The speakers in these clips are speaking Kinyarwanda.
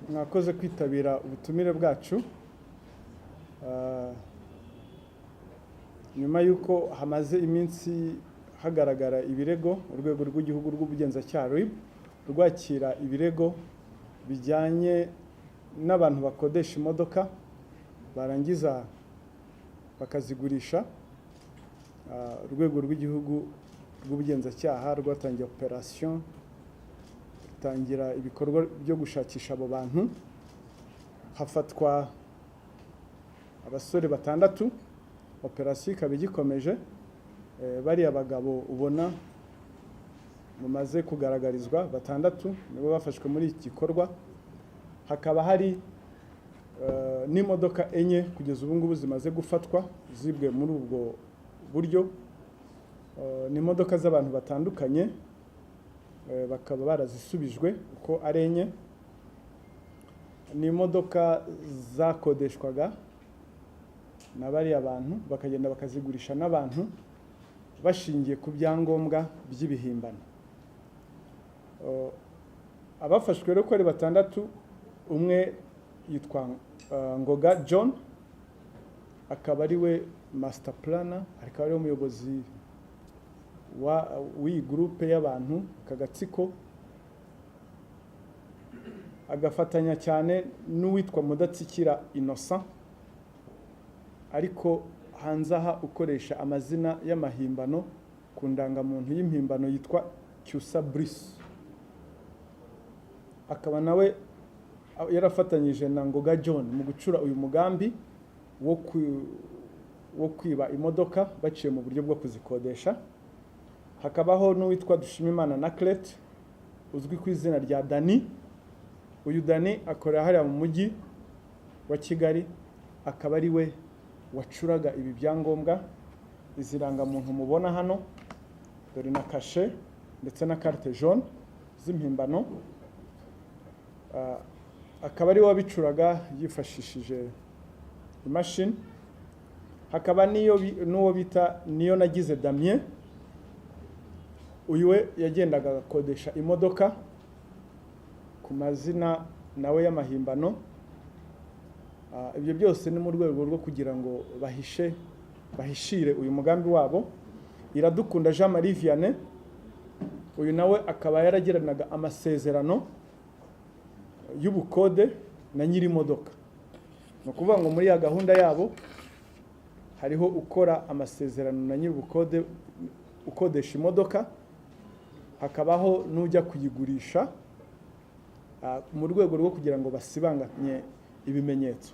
Mwakoze kwitabira ubutumire bwacu. Nyuma y'uko hamaze iminsi hagaragara ibirego, Urwego rw'Igihugu rw'Ubugenzacyaha RIB rwakira ibirego bijyanye n'abantu bakodesha imodoka barangiza bakazigurisha. Urwego rw'Igihugu rw'Ubugenzacyaha rwatangiye operation, rutangira ibikorwa byo gushakisha abo bantu. Hafatwa abasore batandatu, operation ikaba igikomeje. Bariya bagabo ubona mumaze kugaragarizwa batandatu nibo bafashwe muri iki gikorwa. Hakaba hari n'imodoka enye kugeza ubu ngubu zimaze gufatwa zibwe muri ubwo buryo. Ni imodoka z'abantu batandukanye, bakaba barazisubijwe uko ari enye. Ni imodoka zakodeshwaga na bariya bantu, bakagenda bakazigurisha n'abantu bashingiye ku byangombwa by'ibihimbano. Abafashwe rero uko ari batandatu, umwe yitwa Ngoga John, akaba ari we master planner, akaba ari we muyobozi w'iyi groupe y'abantu, aka gatsiko, agafatanya cyane n'uwitwa Mudatsikira Innocent, ariko hanze aha ukoresha amazina y'amahimbano ku ndangamuntu y'impimbano yitwa Cyusa Brice, akaba nawe yarafatanyije na Ngoga John mu gucura uyu mugambi wo kwiba imodoka baciye mu buryo bwo kuzikodesha. Hakabaho n'uwitwa Dushimimana Anaclet uzwi ku izina rya Dani. Uyu Dani akorera hariya mu mujyi wa Kigali, akaba ari we wacuraga ibi byangombwa, izi rangamuntu mubona hano, dore na kashe ndetse na carte jaune z'impimbano. Akaba ari we wabicuraga yifashishije imashini. Hakaba n'uwo bita niyo nagize Damien, uyu we yagendaga agakodesha imodoka ku mazina nawe y'amahimbano. Ibyo byose ni mu rwego rwo kugira ngo bahishire uyu mugambi wabo. Iradukunda Jean Marie Vianney, uyu nawe akaba yaragiranaga amasezerano y'ubukode na nyiri imodoka. Ni ukuvuga ngo muri ya gahunda yabo hariho ukora amasezerano na nyiri ubukode ukodesha imodoka, hakabaho n'ujya kuyigurisha, mu rwego rwo kugira ngo basibanganye ibimenyetso.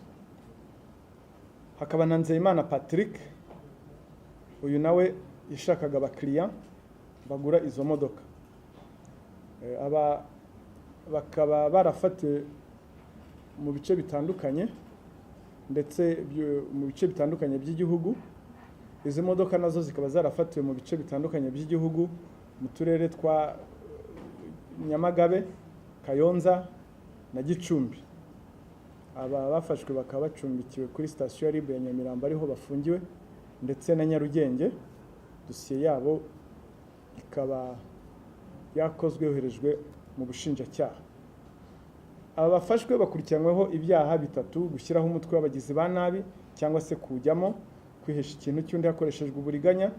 Hakaba na Nzeyimana Patrick, uyu nawe yashakaga abakiriya bagura izo modoka. Aba bakaba barafatiwe mu bice bitandukanye, ndetse mu bice bitandukanye by'igihugu. Izi modoka nazo zikaba zarafatiwe mu bice bitandukanye by'igihugu, mu turere twa Nyamagabe, Kayonza na Gicumbi. Aba bafashwe bakaba bacumbikiwe kuri sitasiyo ya RIB ya Nyamirambo, ariho bafungiwe, ndetse na Nyarugenge. Dosiye yabo ikaba yakozwe yoherejwe mu bushinjacyaha. Aba bafashwe bakurikiranyweho ibyaha bitatu: gushyiraho umutwe w'abagizi ba nabi cyangwa se kuwujyamo, kwihesha ikintu cy'undi hakoreshejwe uburiganya,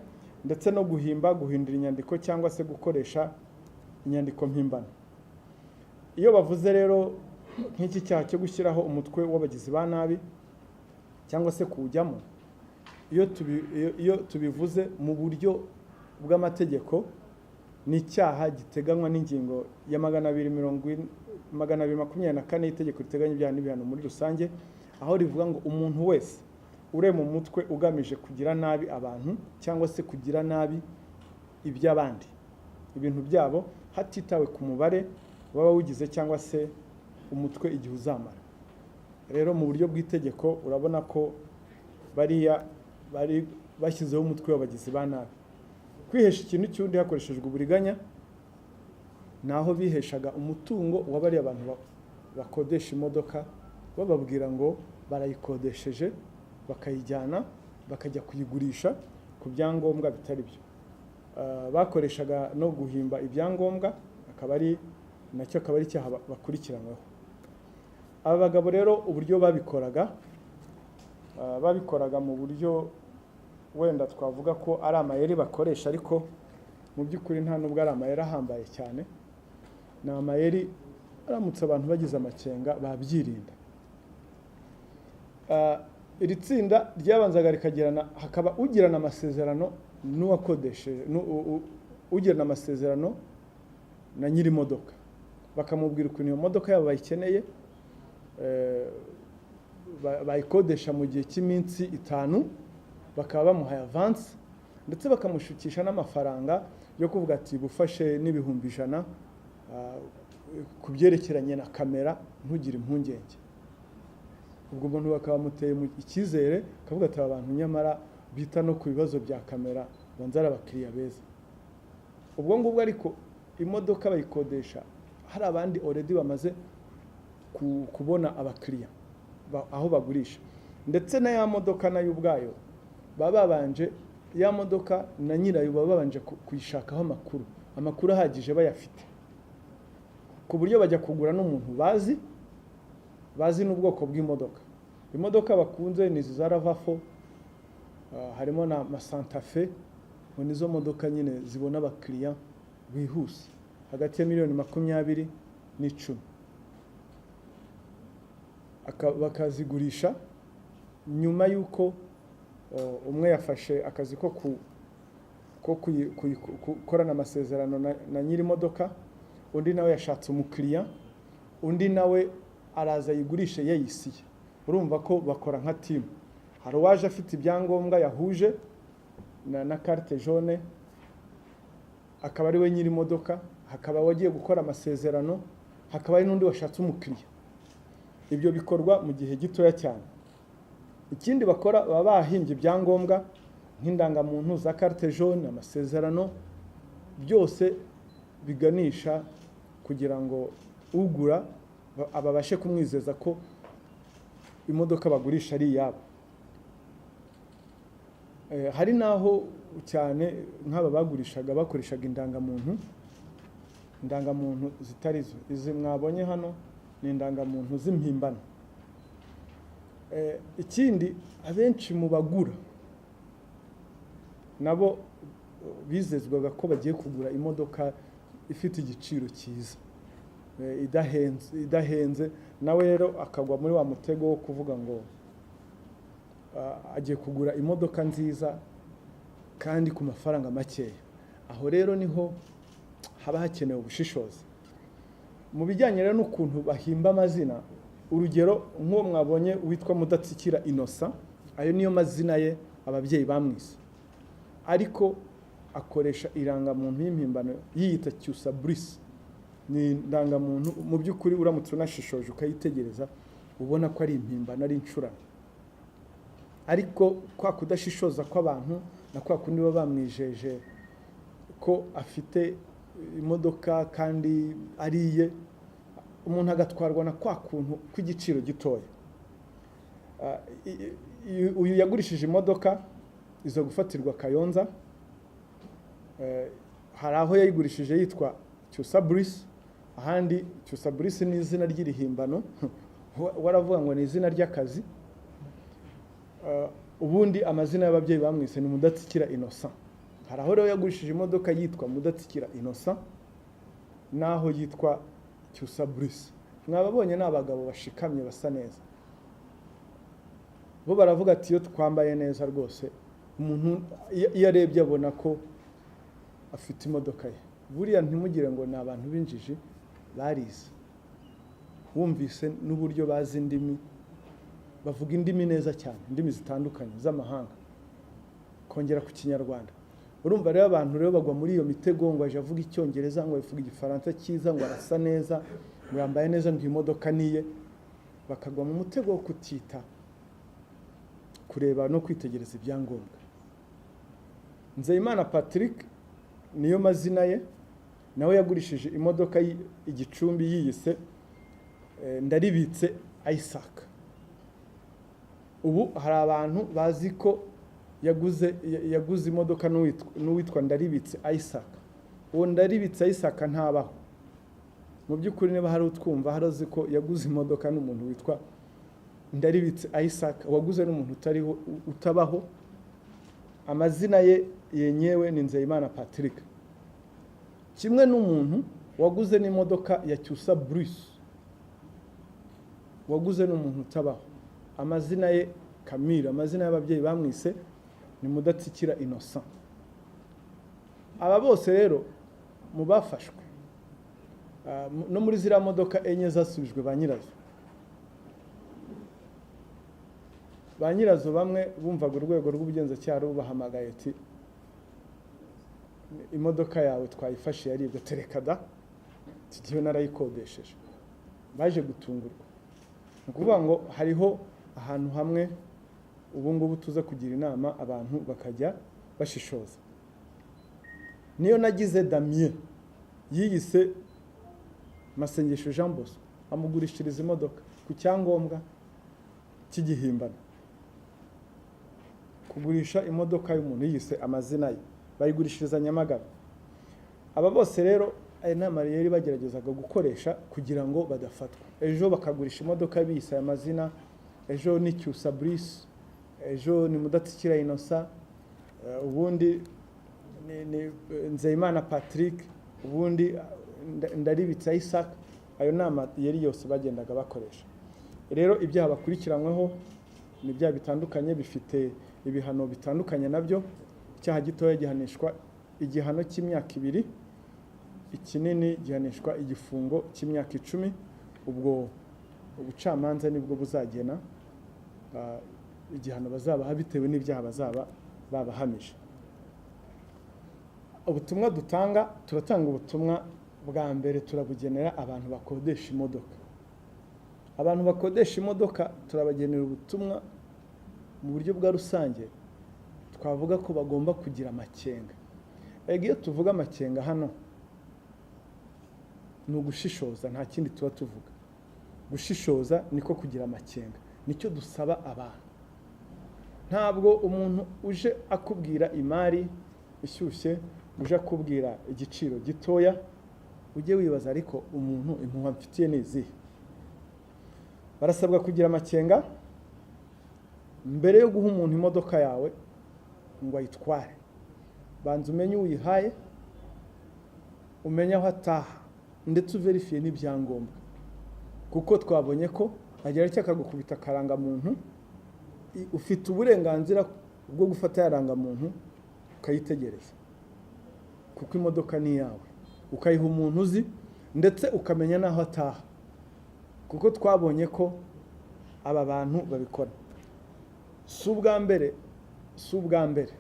ndetse no guhimba, guhindura inyandiko cyangwa se gukoresha inyandiko mpimbano. Iyo bavuze rero nk'iki cyaha cyo gushyiraho umutwe w'abagizi ba nabi cyangwa se kuwujyamo, iyo tubivuze mu buryo bw'amategeko, ni icyaha giteganywa n'ingingo ya magana abiri mirongo ine, 224 y'itegeko riteganya ibyaha n'ibihano muri rusange, aho rivuga ngo umuntu wese Urema umutwe ugamije kugira nabi abantu cyangwa se kugira nabi iby'abandi, ibintu byabo, hatitawe ku mubare w'abawugize cyangwa se umutwe igihe uzamara. Rero mu buryo bw'itegeko urabona ko bariya bari bashyizeho umutwe w'abagizi ba nabi. Kwihesha ikintu cy'undi hakoreshejwe uburiganya, naho biheshaga umutungo wa bariya bantu bakodesha imodoka, bababwira ngo barayikodesheje, bakayijyana bakajya kuyigurisha ku byangombwa bitari byo. Bakoreshaga no guhimba ibyangombwa, akaba ari nacyo akaba ari icyaha bakurikiranyweho. Aba bagabo rero uburyo babikoraga, babikoraga mu buryo wenda twavuga ko ari amayeri bakoresha, ariko mu by'ukuri nta nubwo ari amayeri ahambaye cyane. Ni amayeri aramutse abantu bagize amakenga babyirinda. Iri tsinda ryabanzaga rikagirana, hakaba ugirana amasezerano n'uwakodesheje, ugirana amasezerano na nyiri imodoka, bakamubwira ukuntu iyo modoka yabo bayikeneye, bayikodesha mu gihe cy'iminsi 5, bakaba bamuhaye avance, ndetse bakamushukisha n'amafaranga yo kuvuga ati bufashe n'100,000 ku byerekeranye na kamera, ntugire impungenge. Ubwo umuntu bakaba bamuteye icyizere, akavuga ati aba bantu nyamara bita no ku bibazo bya kamera, banza ari abakiriya beza. Ubwo ngubwo ariko imodoka bayikodesha hari abandi already bamaze kubona abakiriya aho bagurisha, ndetse na ya modoka nayo ubwayo baba babanje, ya modoka na nyirayo baba babanje kuyishakaho amakuru ahagije bayafite, ku buryo bajya kugura n'umuntu bazi n'ubwoko bw'imodoka. Imodoka bakunze ni izi za Ravafo, harimo na Santa Fe, ngo nizo modoka nyine zibona abakiriya bihuse, hagati ya miliyoni 20 n'10. Bakazigurisha nyuma y'uko umwe yafashe akazi ko gukorana amasezerano na nyiri imodoka, undi nawe yashatse umukiriya, undi nawe araza ayigurishe yayisiye. Urumva ko bakora nka timu. Hari uwaje afite ibyangombwa yahuje na carte jaune, akaba ari we nyiri imodoka, hakaba wagiye gukora amasezerano, hakaba hari n'undi washatse umukiriya. Ibyo bikorwa mu gihe gitoya cyane. Ikindi bakora, baba bahimbye ibyangombwa nk'indangamuntu za carte jaune, amasezerano, byose biganisha kugira ngo ugura ababashe kumwizeza ko imodoka bagurisha ari iyabo. Hari naho cyane nk'aba bagurishaga bakoreshaga indangamuntu zitari zo. Izi mwabonye hano ni indangamuntu z'impimbano. Ikindi abenshi mu bagura nabo bizezwaga ko bagiye kugura imodoka ifite igiciro cyiza, idahenze, nawe rero akagwa muri wa mutego wo kuvuga ngo agiye kugura imodoka nziza kandi ku mafaranga makeya. Aho rero niho haba hakenewe ubushishozi. Mu bijyanye rero n'ukuntu bahimba amazina, urugero nk'uwo mwabonye witwa Mudatsikira Innocent, ayo niyo mazina ye ababyeyi bamwise, ariko akoresha irangamuntu y'impimbano yiyita Cyusa Brice. Ni indangamuntu mu by'ukuri uramutse unashishoje ukayitegereza ubona ko ari impimbano, ari incurano. Ariko kwa kudashishoza kw'abantu na kwa kundi baba bamwijeje ko afite imodoka kandi ariye, umuntu agatwarwa na kwa kuntu kw'igiciro gitoya. Uyu yagurishije imodoka iza gufatirwa Kayonza. Hari aho yayigurishije yitwa Cyusa Brice, ahandi Cyusa Brice ni izina ry'irihimbano, waravuga ngo ni izina ry'akazi. Ubundi amazina y'ababyeyi bamwise ni Mudatsikira Innocent. Hari aho rero yagurishije imodoka yitwa Mudatsikira Innocent naho yitwa Cyusa Brice. Mwababonye ni abagabo bashikamye basa neza. Bo baravuga ati iyo twambaye neza rwose umuntu iyo arebye abona ko afite imodoka ye. Buriya ntimugire ngo ni abantu b'injiji, barize, wumvise n'uburyo bazi indimi, Bavuga indimi neza cyane, indimi zitandukanye z'amahanga, kongera ku Kinyarwanda. Urumva rero, abantu rero bagwa muri iyo mitego, ngo aje avuga Icyongereza, ngo avuga Igifaransa cyiza, ngo arasa neza, ngo yambaye neza, ngo iyi modoka niye. Bakagwa mu mutego wo kutita kureba no kwitegereza ibyangombwa. Nzeyimana Patrick niyo mazina ye, nawe yagurishije imodoka i Gicumbi yiyise Ndaribitse Isaac. Ubu hari abantu bazi ko yaguze imodoka n'uwitwa Ndaribitse Isaac. Uwo Ndaribitse Isaac ntabaho mu by'ukuri. Niba hari utwumva, hari azi ko yaguze imodoka n'umuntu witwa Ndaribitse Isaac, waguze n'umuntu utariho, utabaho. Amazina ye yenyewe ni Nzeyimana Patrick. Kimwe n'umuntu waguze n'imodoka ya Cyusa Bruce, waguze n'umuntu utabaho. Amazina ye Camille, amazina y'ababyeyi bamwise ni Mudatsikira Innocent. Aba bose rero mu bafashwe no muri ziriya modoka enye zasubijwe ba nyirazo, ba nyirazo bamwe bumvaga urwego rw'ubugenzacyaha rubahamagaye, ati: "Imodoka yawe twayifashe yaribwe." "Tereka da, tugiye, narayikodesheje." Baje gutungurwa. Ni ukuvuga ngo hariho ahantu hamwe ubu ngubu tuza kugira inama abantu bakajya bashishoza. Niyo nagize Damien yiyise Masengesho Jean Bosco, amugurishiriza imodoka ku cyangombwa cy'igihimbano. Kugurisha imodoka y'umuntu yiyise amazina ye, bayigurishiriza Nyamagabe. Aba bose rero, aya ni amayeri bageragezaga gukoresha kugira ngo badafatwa. Ejo bakagurisha imodoka biyise aya mazina, ejo ni Cyusa Brice, ejo ni Mudatsikira Innocent, ubundi ni Nzeyimana Patrick, ubundi Ndaribitse Isaac. Ayo ni amayeri yose bagendaga bakoresha. Rero ibyaha bakurikiranyweho ni ibyaha bitandukanye, bifite ibihano bitandukanye nabyo. Icyaha gitoya gihanishwa igihano cy'imyaka 2, ikinini gihanishwa igifungo cy'imyaka 10. Ubwo ubucamanza nibwo buzagena igihano bazabaha bitewe n'ibyaha bazaba babahamije. Ubutumwa dutanga, turatanga ubutumwa bwa mbere turabugenera abantu bakodesha imodoka. Abantu bakodesha imodoka turabagenera ubutumwa mu buryo bwa rusange, twavuga ko bagomba kugira amakenga. Ego, iyo tuvuga amakenga hano ni ugushishoza, nta kindi tuba tuvuga. Gushishoza niko kugira amakenga, nicyo dusaba abantu. Ntabwo umuntu uje akubwira imari ishyushye, uje akubwira igiciro gitoya, ujye wibaza: "Ariko umuntu impuhwe mfitiye ni izihe?" Barasabwa kugira amakenga mbere yo guha umuntu imodoka yawe ngo ayitware. Banza umenye uyihaye, umenye aho ataha, ndetse uverifiye n'ibyangombwa, kuko twabonye ko agira icyo akagukubita akarangamuntu. Ufite uburenganzira bwo gufata ya rangamuntu ukayitegereza, kuko imodoka ni iyawe, ukayiha umuntu uzi, ndetse ukamenya n'aho ataha, kuko twabonye ko aba bantu babikora. Si ubwa mbere, si ubwa mbere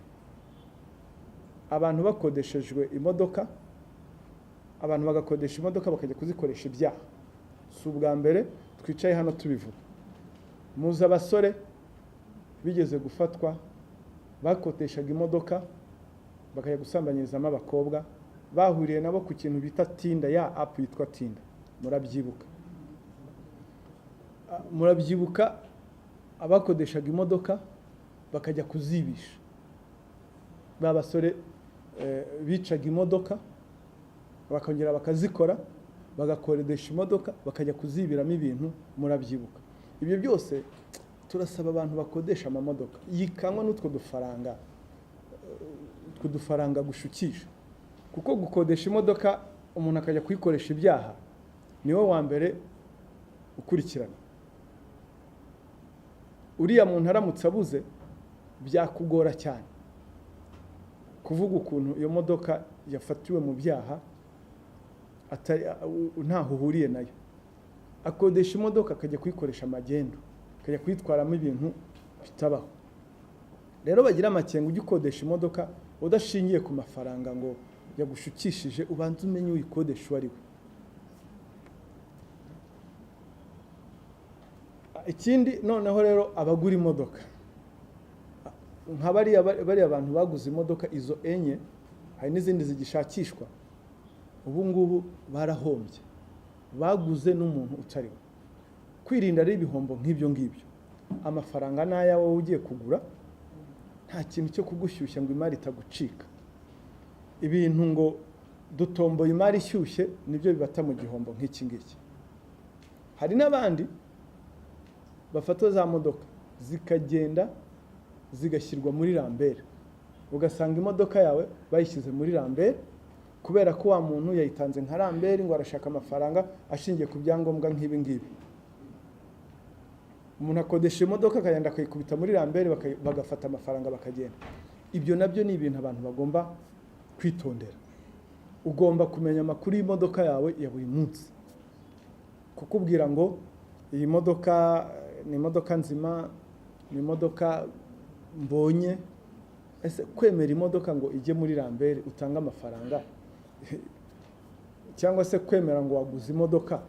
abantu bakodeshejwe imodoka, abantu bagakodesha imodoka bakajya kuzikoresha ibyaha. Si ubwa mbere twicaye hano tubivuga. Muzi abasore bigeze gufatwa bakodeshaga imodoka bakajya gusambanyirizamo abakobwa, bahuriye nabo ku kintu bita Tinder, ya app yitwa Tinder, murabyibuka. Murabyibuka abakodeshaga imodoka bakajya kuzibisha, ba basore bicaga imodoka bakongera bakazikora, bagakodesha imodoka bakajya kuzibiramo ibintu, murabyibuka. Ibyo byose turasaba abantu bakodesha amamodoka yikanywa n'utwo dufaranga, utwo dufaranga gushukisha, kuko gukodesha imodoka umuntu akajya kuyikoresha ibyaha, niwe wa mbere ukurikirana. Uriya muntu aramutse abuze, byakugora cyane kuvuga ukuntu iyo modoka yafatiwe mu byaha ntaho uhuriye nayo. Akodesha imodoka akajya kuyikoresha amagendu. Ukajya kuyitwaramo ibintu bitabaho. Rero bagira amakenga, ujye ukodesha imodoka udashingiye ku mafaranga ngo yagushukishije, ubanze umenye uyikodesha uwo ari we. Ikindi noneho rero, abagura imodoka nka bariya bantu baguze imodoka izo enye, hari n'izindi zigishakishwa, ubu ngubu barahombye, baguze n'umuntu utari we. Kwirinda rero ibihombo nk'ibyo ngibyo, amafaranga ni ayawe wowe ugiye kugura, nta kintu cyo kugushyushya ngo imari itagucika. Ibintu ngo dutomboye imari ishyushye nibyo bibata mu gihombo nk'iki ngiki. Hari n'abandi bafata za modoka zikagenda zigashyirwa muri lambert, ugasanga imodoka yawe bayishyize muri lambert kubera ko wa muntu yayitanze nka lambert ngo arashaka amafaranga ashingiye ku byangombwa nk'ibi ngibi. Umuntu akodesha imodoka akagenda akayikubita muri lambert, bagafata amafaranga bakagenda. Ibyo nabyo ni ibintu abantu bagomba kwitondera. Ugomba kumenya amakuru y'imodoka yawe ya buri munsi, kukubwira ngo iyi modoka ni imodoka nzima, ni imodoka mbonye. Ese kwemera imodoka ngo ijye muri lambert utange amafaranga, cyangwa se kwemera ngo waguze imodoka,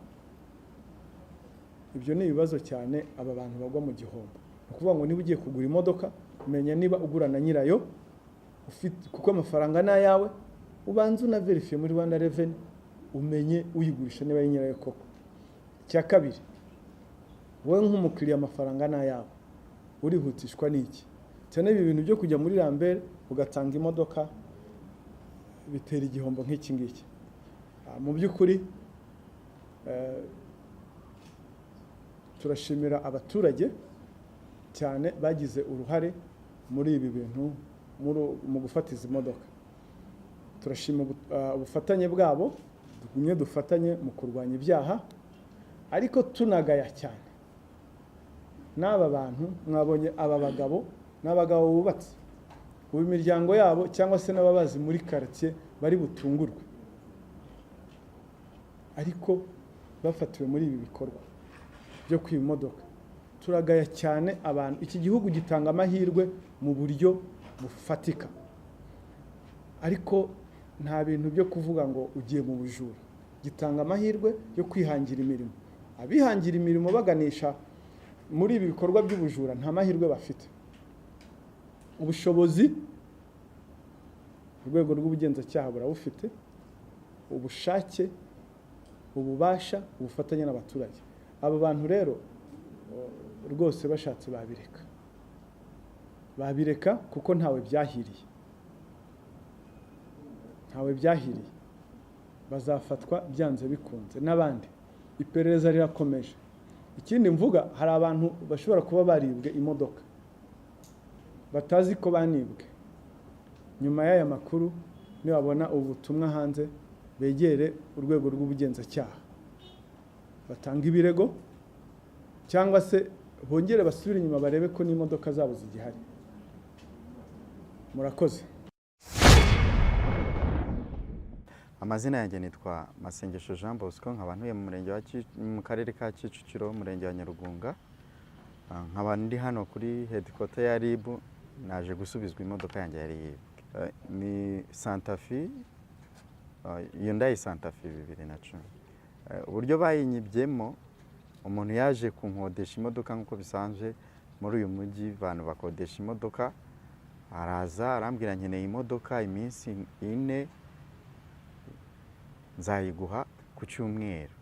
ibyo ni ibibazo cyane aba bantu bagwa mu gihombo. Ni ukuvuga ngo niba ugiye kugura imodoka, menya niba ugura na nyirayo, kuko amafaranga ni ayawe, ubanze unaverifiye muri Rwanda Revenue, umenye uyigurisha niba ari nyirayo koko. Icya kabiri, wowe nk'umukiriya amafaranga ni ayawe, urihutishwa n'iki? Cyane ibi bintu byo kujya muri lambert ugatanga imodoka bitera igihombo nk'iki ngiki. Mu by'ukuri turashimira abaturage cyane bagize uruhare muri ibi bintu, mu gufata izi modoka. Turashima ubufatanye bwabo, tugumye dufatanye mu kurwanya ibyaha, ariko tunagaya cyane n'aba bantu. Mwabonye aba bagabo ni abagabo bubatse ubu imiryango yabo, cyangwa se n'ababazi muri quartier bari butungurwe, ariko bafatiwe muri ibi bikorwa byo kwiba imodoka. Turagaya cyane abantu. Iki gihugu gitanga amahirwe mu buryo bufatika, ariko nta bintu byo kuvuga ngo ugiye mu bujura. Gitanga amahirwe yo kwihangira imirimo. Abihangira imirimo baganisha muri ibi bikorwa by'ubujura nta mahirwe bafite. Ubushobozi urwego rw'ubugenzacyaha burabufite, ubushake, ububasha, ubufatanye n'abaturage. Aba bantu rero rwose bashatse babireka, babireka kuko ntawe byahiriye, ntawe byahiriye. Bazafatwa byanze bikunze n'abandi. Iperereza rirakomeje. Ikindi mvuga, hari abantu bashobora kuba baribwe imodoka batazi ko banibwe. Nyuma y'aya makuru nibabona ubutumwa hanze, begere urwego rw'ubugenzacyaha batanga ibirego, cyangwa se bongere basubire inyuma barebe ko n'imodoka zabo zigihari. Murakoze. Amazina yanjye nitwa Masengesho Jean Bosco, nkaba ntuye mu murenge wa mu karere ka Kicukiro, umurenge wa Nyarugunga. Nkaba ndi hano kuri headquarter ya RIB, naje gusubizwa imodoka yanjye yari yibwe. Ni Santa Fe, Hyundai Santa Fe 2010. Uburyo bayinyibyemo, umuntu yaje kunkodesha imodoka nk'uko bisanzwe muri uyu mujyi abantu bakodesha imodoka, araza arambwira nkeneye imodoka iminsi 4 nzayiguha ku cyumweru.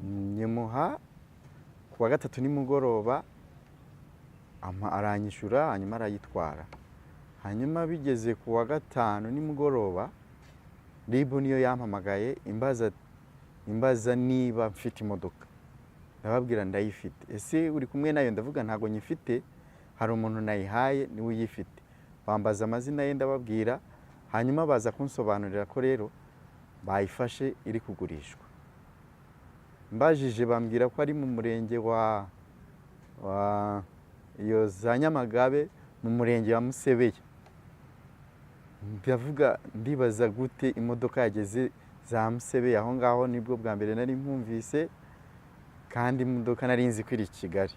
Nyimuha ku wa gatatu nimugoroba, aranyishyura, hanyuma arayitwara. Hanyuma bigeze ku wa gatanu nimugoroba, RIB niyo yampamagaye imbaza niba mfite imodoka. Ndababwira ndayifite. Ese uri kumwe nayo? Ndavuga ntago nyifite, hari umuntu nayihaye niwe uyifite. Bambaza amazina ye ndababwira, hanyuma baza kunsobanurira ko rero bayifashe iri kugurishwa. Mbajije bambwira ko ari mu murenge wa iyo za Nyamagabe, mu murenge wa Musebeye. Ndavuga ndibaza gute imodoka yageze za Musebeye aho ngaho, nibwo bwa mbere nari nkumvise, kandi imodoka nari nzi ko iri Kigali.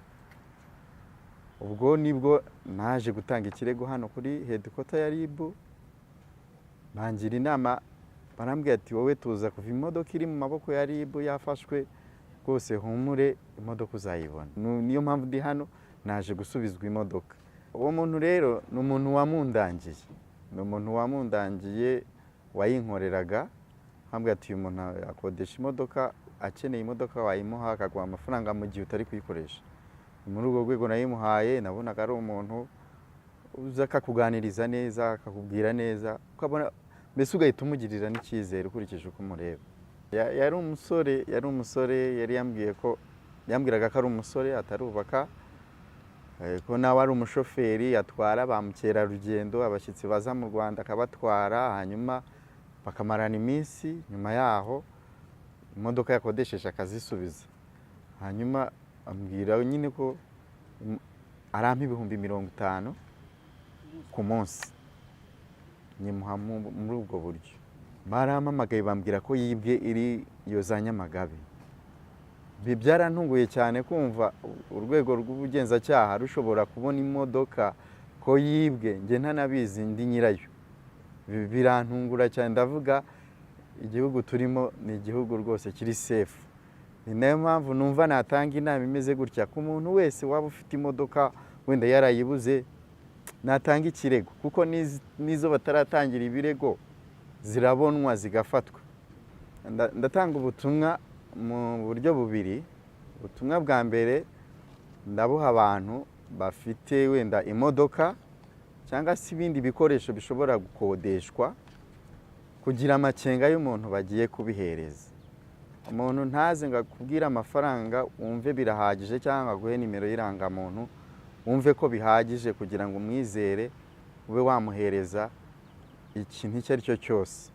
Ubwo nibwo naje gutanga ikirego hano kuri headquarter ya RIB, bangira inama, barambwira ati: "Wowe tuza, kuva imodoka iri mu maboko ya RIB yafashwe, rwose humure, imodoka uzayibona." Niyo mpamvu ndi hano, naje gusubizwa imodoka. Uwo muntu rero ni umuntu wamundangiye, ni umuntu wamundangiye wayinkoreraga, ambwira ati: "Uyu muntu akodesha imodoka, akeneye imodoka wayimuha akaguha amafaranga mu gihe utari kuyikoresha." Ni muri urwo rwego nayimuhaye. Nabonaga ari umuntu uza akakuganiriza neza, akakubwira neza, ukabona mbese ugahita umugirira n'icyizere ukurikije uko umureba. Yari umusore, yari umusore, yari yambwiye ko, yambwiraga ko ari umusore atarubaka, ko nawe ari umushoferi, atwara ba mukerarugendo, abashyitsi baza mu Rwanda akabatwara, hanyuma bakamarana iminsi, nyuma yaho imodoka yakodesheje akazisubiza. Hanyuma ambwira nyine ko arampa 50,000 ku munsi, nyimuha muri ubwo buryo. Barampamagaye bambwira ko yibwe iri iyo za Nyamagabe. Ibi byarantunguye cyane, kumva urwego rw'ubugenzacyaha rushobora kubona imodoka ko yibwe njye ntanabizi, ndi nyirayo. Birantungura cyane, ndavuga igihugu turimo ni igihugu rwose kiri safe. Ni nayo mpamvu numva natanga inama imeze gutya ku muntu wese waba ufite imodoka wenda yarayibuze, natanga ikirego, kuko n'izo bataratangira ibirego zirabonwa zigafatwa. Ndatanga ubutumwa mu buryo bubiri. Ubutumwa bwa mbere ndabuha abantu bafite wenda imodoka cyangwa se ibindi bikoresho bishobora gukodeshwa, kugira amakenga y'umuntu bagiye kubihereza. Umuntu ntaze ngo akubwire amafaranga wumve birahagije, cyangwa aguhe nimero y'irangamuntu wumve ko bihagije kugira ngo umwizere ube wamuhereza ikintu icyo ari cyo cyose.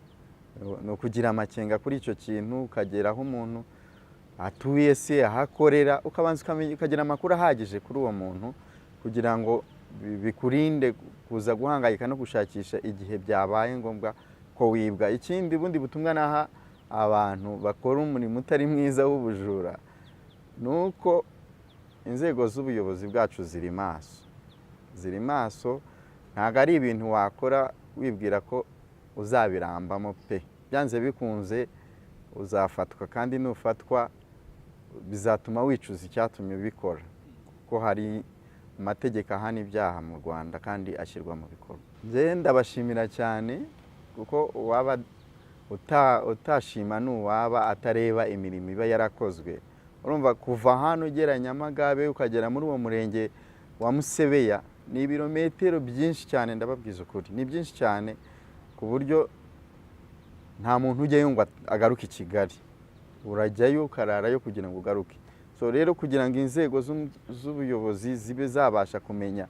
Ni ukugira amakenga kuri icyo kintu, ukagera aho umuntu atuye se, aho akorera, ukabanza ukamenya, ukagira amakuru ahagije kuri uwo muntu, kugira ngo bikurinde kuza guhangayika no gushakisha igihe byabaye ngombwa ko wibwa. Ikindi bundi butumwa naha abantu bakora umurimo utari mwiza w'ubujura ni uko inzego z'ubuyobozi bwacu ziri maso, ziri maso. Ntabwo ari ibintu wakora wibwira ko uzabirambamo pe, byanze bikunze uzafatwa, kandi nufatwa bizatuma wicuza icyatumye ubikora, kuko hari amategeko ahana ibyaha mu Rwanda kandi ashyirwa mu bikorwa. Njye ndabashimira cyane, kuko uwaba utashima ni uwaba atareba imirimo iba yarakozwe. Urumva kuva hano ugera Nyamagabe, ukagera muri uwo murenge wa Musebeya, ni ibirometero byinshi cyane, ndababwiza ukuri, ni byinshi cyane, ku buryo nta muntu ujyayo ngo agaruke i Kigali. Urajyayo ukararayo kugira ngo ugaruke. So rero kugira ngo inzego z'ubuyobozi zibe zabasha kumenya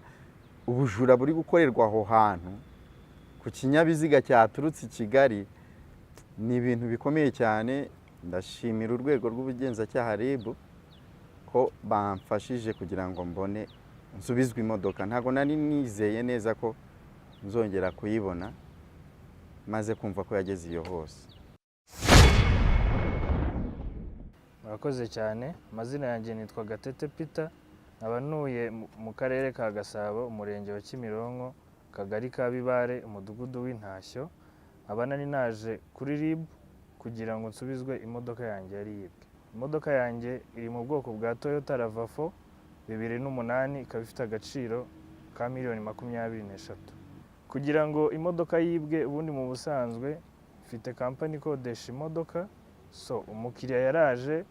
ubujura buri gukorerwa aho hantu ku kinyabiziga cyaturutse i Kigali, ni ibintu bikomeye cyane. Ndashimira urwego rw'ubugenzacyaha RIB ko bamfashije kugira ngo mbone nsubizwe imodoka. Ntabwo nari nizeye neza ko nzongera kuyibona, maze kumva ko yageze iyo hose. Murakoze cyane. Amazina yanjye nitwa Gatete Peter, nkaba ntuye mu karere ka Gasabo, umurenge wa Kimironko, akagari ka Bibare, umudugudu w'Intashyo. Nkaba nari naje kuri RIB kugira ngo nsubizwe imodoka yanjye yari yibwe. Imodoka yanjye iri mu bwoko bwa Toyota RAV4 2008, ikaba ifite agaciro ka miliyoni 23. Kugira ngo imodoka yibwe, ubundi mu busanzwe mfite kampani ikodesha imodoka. So umukiriya yaraje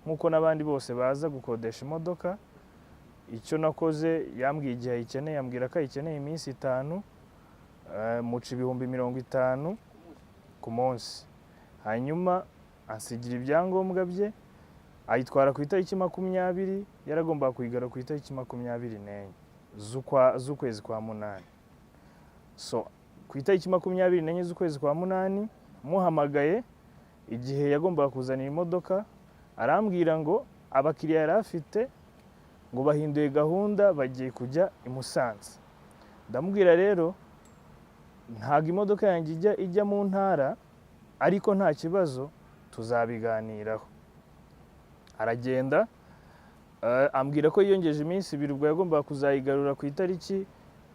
nk'uko n'abandi bose baza gukodesha imodoka. Icyo nakoze, yambwiye igihe ayikeneye, ambwira ko ayikeneye iminsi 5, muca 50,000 ku munsi. Hanyuma ansigira ibyangombwa bye, ayitwara ku itariki 20, yaragombaga kuyigarura ku itariki 24 z'ukwezi kwa munani. So ku itariki 24 z'ukwezi kwa munani muhamagaye igihe yagombaga kuzanira imodoka, arambwira ngo abakiriya yari afite ngo bahinduye gahunda, bagiye kujya i Musanze. Ndamubwira rero ntabwo imodoka yanjye ijya mu ntara, ariko nta kibazo tuzabiganiraho. Aragenda. Ambwira ko yiyongeje iminsi 2, ubwo yagombaga kuzayigarura ku itariki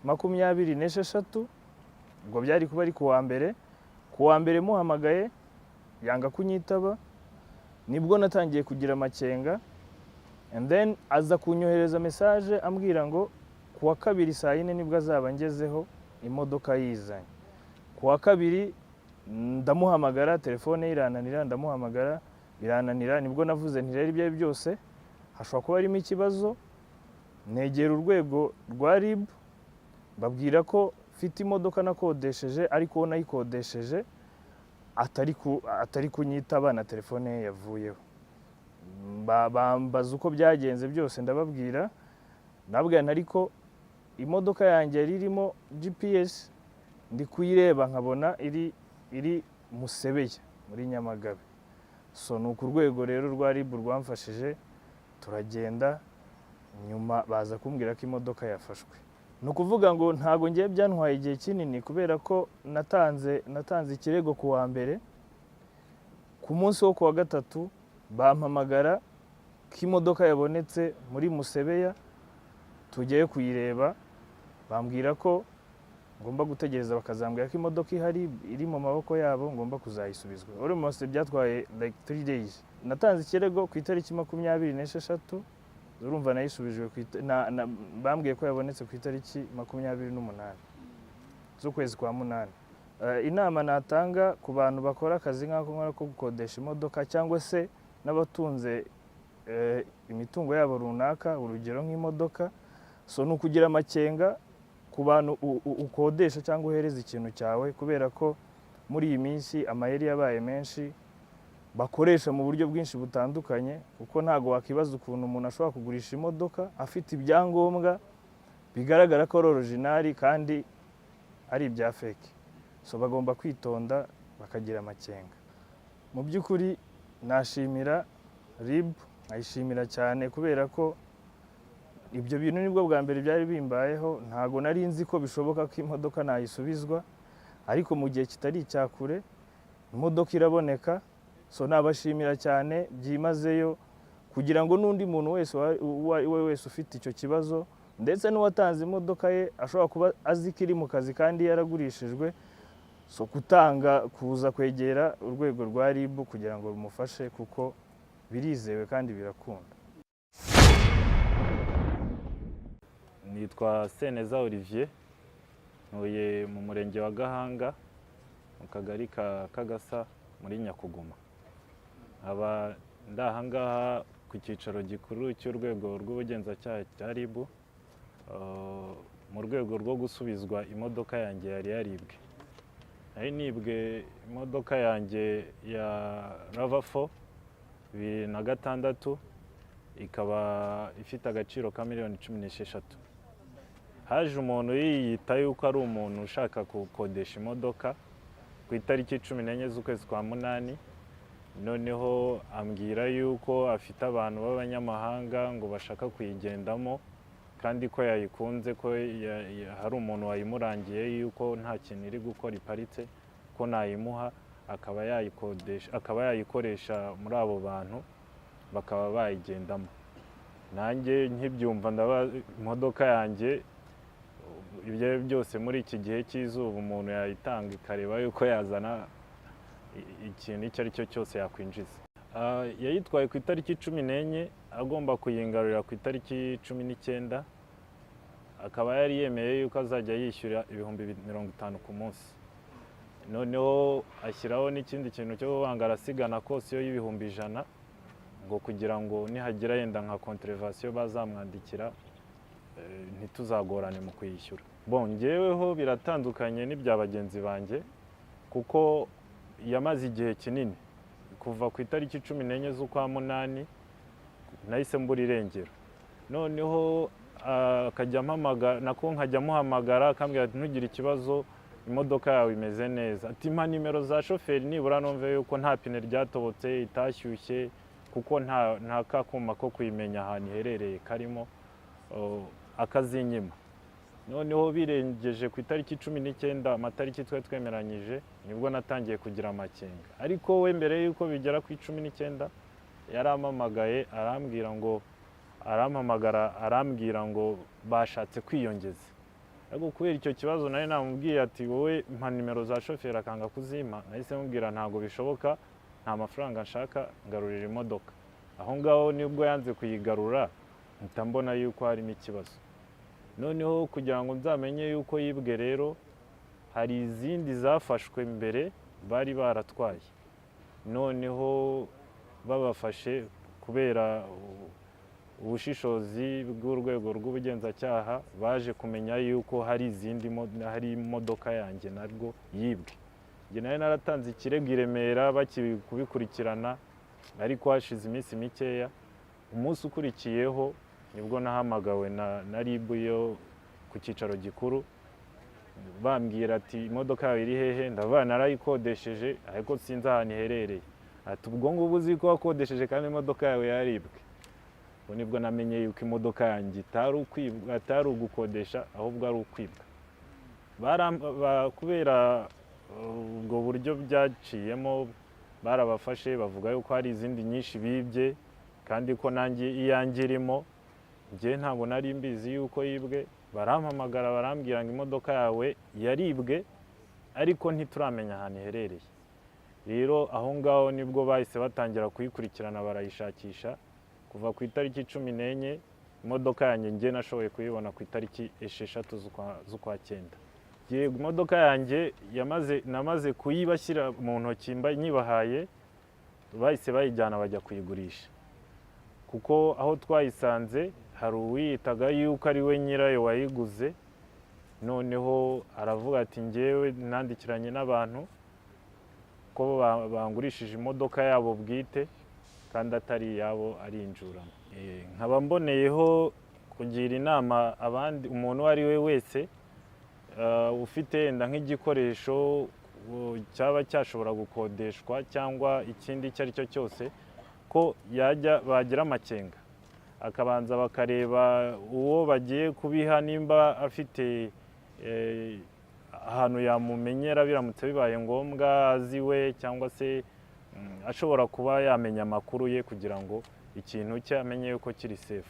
26, ubwo byari kuba ari ku wa mbere. Ku wa mbere muhamagaye yanga kunyitaba, nibwo natangiye kugira amakenga, and then aza kunyohereza message ambwira ngo ku wa kabiri saa 4 nibwo azaba ngezeho imodoka yizanye. Ku wa kabiri ndamuhamagara, telefone ye irananira, ndamuhamagara birananira. Nibwo navuze nti rero ibyo ari byose hashobora kuba harimo ikibazo. Negera urwego rwa RIB, babwira ko mfite imodoka nakodesheje, ariko uwo nayikodesheje atari kunyitaba na telefone ye yavuyeho. Bambaza uko byagenze byose, ndababwira, ndababwira nti ariko imodoka yanjye yari irimo GPS, ndi kuyireba nkabona iri Musebeya muri Nyamagabe. So ni uku urwego rero rwa RIB rwamfashije, turagenda, nyuma baza kumbwira ko imodoka yafashwe. Ni ukuvuga ngo ntago ngiye byantwaye igihe kinini, kubera ko natanze ikirego ku wa mbere, ku munsi wo ku wa gatatu bampamagara ko imodoka yabonetse muri Musebeya, tugiye kuyireba. Bambwira ko ngomba gutegereza, bakazambwira ko imodoka ihari iri mu maboko yabo, ngomba kuzayisubizwa. Almost byatwaye like 3 days. Natanze ikirego ku itariki 26, urumva nayisubijwe bambwiye ko yabonetse ku itariki 28 z'ukwezi kwa munani. Inama natanga ku bantu bakora akazi nk'ako nkora ko gukodesha imodoka, cyangwa se n'abatunze imitungo yabo runaka, urugero nk'imodoka, so ni ukugira amakenga ku bantu ukodesha cyangwa uhereza ikintu cyawe, kubera ko muri iyi minsi amayeri yabaye menshi, bakoresha mu buryo bwinshi butandukanye, kuko ntabwo wakibaza ukuntu umuntu ashobora kugurisha imodoka afite ibyangombwa bigaragara ko ari original kandi ari ibya fake. So bagomba kwitonda bakagira amakenga. Mu by'ukuri nashimira RIB, nkayishimira cyane, kubera ko ibyo bintu nibwo bwa mbere byari bimbayeho. Ntabwo nari nzi ko bishoboka ko imodoka nayisubizwa, ariko mu gihe kitari icya kure imodoka iraboneka. So nabashimira cyane byimazeyo, kugira ngo n'undi muntu wese uwo ari we wese ufite icyo kibazo, ndetse n'uwatanze imodoka ye ashobora kuba azi ko iri mu kazi kandi yaragurishijwe, so gutanga kuza kwegera urwego rwa RIB kugira ngo rumufashe, kuko birizewe kandi birakunda. Nitwa Seneza Olivier, ntuye mu murenge wa Gahanga mu kagari ka Kagasa muri Nyakuguma. Nkaba ndi aha ngaha ku cyicaro gikuru cy'urwego rw'ubugenzacyaha cya RIB, mu rwego rwo gusubizwa imodoka yanjye yari yaribwe. Nari nibwe imodoka yanjye ya RAV4 2006, ikaba ifite agaciro ka miliyoni 16. Haje umuntu yiyita yuko ari umuntu ushaka gukodesha imodoka ku itariki 14 z'ukwezi kwa munani, noneho ambwira yuko afite abantu b'abanyamahanga ngo bashaka kuyigendamo, kandi ko yayikunze, ko hari umuntu wayimurangiye yuko nta kintu iri gukora iparitse, ko nayimuha akaba yayikodesha, akaba yayikoresha muri abo bantu bakaba bayigendamo. Nanjye nkibyumva ndaba imodoka yanjye, ibyo byose muri iki gihe cy'izuba umuntu yayitanga ikareba yuko yazana ikintu icyo ari cyo cyose yakwinjiza. Yayitwaye ku itariki 14, agomba kuyingarurira ku itariki 19, akaba yari yemeye yuko azajya yishyura 50,000 ku munsi. Noneho ashyiraho n'ikindi kintu cyo kuvuga ngo arasigana kosiyo y'100,000, ngo kugira ngo nihagira yenda nka contravention bazamwandikira, ntituzagorane mu kuyishyura. Bon, njyeweho biratandukanye n'ibya bagenzi banjye, kuko yamaze igihe kinini, kuva ku itariki 14 z'ukwa munani nahise mbura irengero. Noneho akajya ampamagara, nako nkajya amuhamagara akambwira ati ntugire ikibazo, imodoka yawe imeze neza. Ati mpa nimero za shoferi nibura numve yuko nta pine ryatobotse, itashyushye, kuko nta kakuma ko kuyimenya ahantu iherereye karimo, akazinyima. Noneho birengeje ku itariki 19, amatariki twari twemeranyije, nibwo natangiye kugira amakenga. Ariko we mbere yuko bigera ku 19 yarampamagaye arambwira ngo Arampamagara, arambwira ngo bashatse kwiyongeza. Ariko kubera icyo kibazo nari namubwiye ati: "Wowe mpa nimero za shoferi," akanga kuzimpa. Nahise mubwira: "Ntabwo bishoboka, nta mafaranga nshaka, ngarurira imodoka." Aho ngaho nibwo yanze kuyigarura, mpita mbona yuko harimo ikibazo. Noneho kugira ngo nzamenye yuko yibwe rero, hari izindi zafashwe mbere bari baratwaye. Noneho babafashe, kubera ubushishozi bw'urwego rw'ubugenzacyaha, baje kumenya yuko hari izindi hari imodoka yanjye nabwo yibwe. Njye nari naratanze ikirego i Remera bakiri kubikurikirana, ariko hashize iminsi mikeya, umunsi ukurikiyeho nibwo nahamagawe na RIB yo ku cyicaro gikuru, bambwira ati: "Imodoka yawe iri hehe?" Ndavuga: "Narayikodesheje, ariko sinzi ahantu iherereye." Ati: "Ubwo ngubwo uzi ko wakodesheje kandi imodoka yawe yaribwe?" Ubwo nibwo namenye yuko imodoka yanjye itari ukwibwa, atari ugukodesha, ahubwo ari ukwibwa. Kubera ubwo buryo byaciyemo, barabafashe, bavuga yuko hari izindi nyinshi bibye kandi ko nanjye iyanjye irimo. Njye ntabwo nari mbizi yuko yibwe. Barampamagara, barambwira ngo: "Imodoka yawe yaribwe, ariko ntituramenya ahantu iherereye." Rero aho ngaho nibwo bahise batangira kuyikurikirana, barayishakisha kuva ku itariki 14. Imodoka yanjye njye nashoboye kuyibona ku itariki 6 z'ukwa cyenda. Yego, imodoka yanjye yamaze, namaze kuyibashyira mu ntoki, mba nyibahaye, bahise bayijyana bajya kuyigurisha, kuko aho twayisanze hari uwiyitaga yuko ari we nyirayo wayiguze. Noneho aravuga ati: "Njyewe nandikiranye n'abantu ko bangurishije imodoka yabo bwite," kandi atari iyabo, ari injurano. Nkaba mboneyeho kugira inama abandi, umuntu uwo ari we wese ufite yenda nk'igikoresho cyaba cyashobora gukodeshwa cyangwa ikindi icyo ari cyo cyose, ko yajya bagira amakenga, akabanza bakareba uwo bagiye kubiha nimba afite ahantu yamumenyera biramutse bibaye ngombwa, azi we, cyangwa se ashobora kuba yamenya amakuru ye, kugira ngo ikintu cye amenye yuko kiri safe.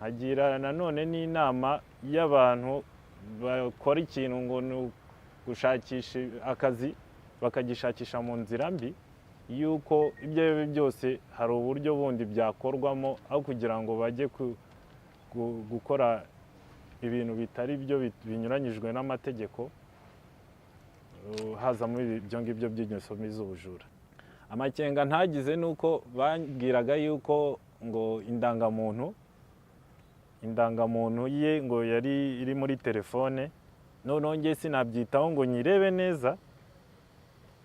Nkagira nanone n'inama y'abantu bakora ikintu ngo ni gushakisha akazi, bakagishakisha mu nzira mbi, yuko ibyo ari byo byose hari uburyo bundi byakorwamo, aho kugira ngo bajye gukora ibintu bitari byo, binyuranyijwe n'amategeko, hazamo ibyo ngibyo by'ingeso mbi z'ubujura. Amakenga ntagize ni uko bambwiraga yuko ngo indangamuntu ye ngo yari iri muri telefone. Noneho njye sinabyitaho ngo nyirebe neza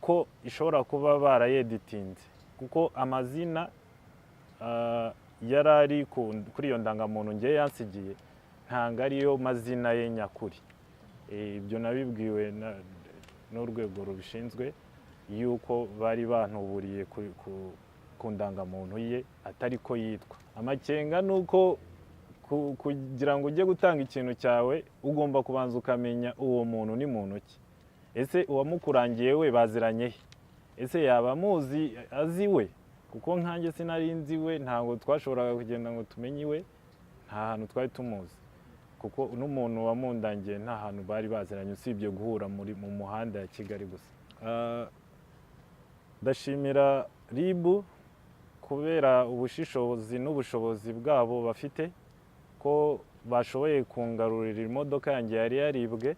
ko ishobora kuba barayeditinze, kuko amazina yari ari kuri iyo ndangamuntu njye yansigiye ntabwo ariyo mazina ye nyakuri. Ibyo nabibwiwe n'urwego rubishinzwe yuko bari bantuburiye ku ndangamuntu ye atari ko yitwa. Amakenga ni uko kugira ngo ujye gutanga ikintu cyawe, ugomba kubanza ukamenya uwo muntu ni muntu ki. Ese uwamukurangiye we baziranye he? Ese yaba amuzi, azi we? Kuko nkanjye sinari nzi we, ntabwo twashoboraga kugenda ngo tumenye iwe, nta hantu twari tumuzi, kuko n'umuntu wamundangiye nta hantu bari baziranye usibye guhura mu muhanda ya Kigali gusa. Ndashimira RIB kubera ubushishozi n'ubushobozi bwabo bafite, ko bashoboye kungarurira imodoka yanjye yari yaribwe,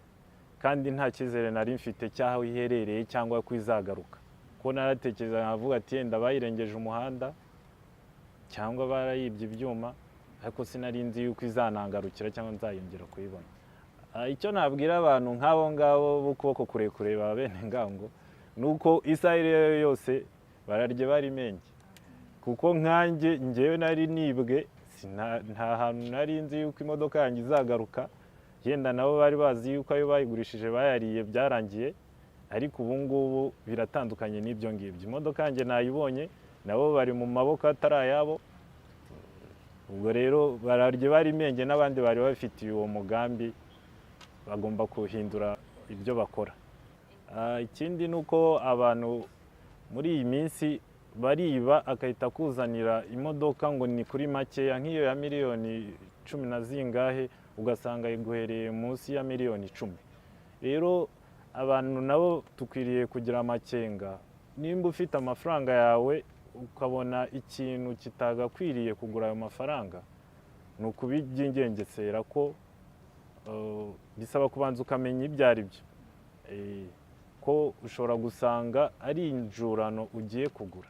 kandi nta cyizere nari mfite cy'aho iherereye cyangwa ko izagaruka, ko naratekereza nkavuga ati yenda bayirengeje umuhanda cyangwa barayibye ibyuma, ariko sinari nzi yuko izanangarukira cyangwa nzayongera kuyibona. Icyo nabwira abantu nk'abo ngabo b'ukuboko kurekure ba bene ngango ni uko isaha iyo ari yo yose bararye bari menge, kuko nkanjye njyewe nari nibwe, nta hantu nari nzi yuko imodoka yanjye izagaruka. Yenda nabo bari bazi yuko ayo bayigurishije bayariye byarangiye, ariko ubu ngubu biratandukanye n'ibyo ngibyo. Imodoka yanjye nayibonye, nabo bari mu maboko atari ayabo. Ubwo rero bararye bari menge, n'abandi bari bafitiye uwo mugambi bagomba guhindura ibyo bakora. Ikindi ni uko abantu muri iyi minsi Bariba, agahita akuzanira imodoka ngo ni kuri makeya, nk'iyo ya miliyoni cumi na zingahe, ugasanga iguhereye munsi ya miliyoni 10. Rero abantu nabo dukwiriye kugira amakenga. Nimba ufite amafaranga yawe, ukabona ikintu kitagakwiriye kugura ayo mafaranga, ni ukubyingengesera, ko bisaba kubanza ukamenya ibyo ari byo, ko ushobora gusanga ari injurano ugiye kugura.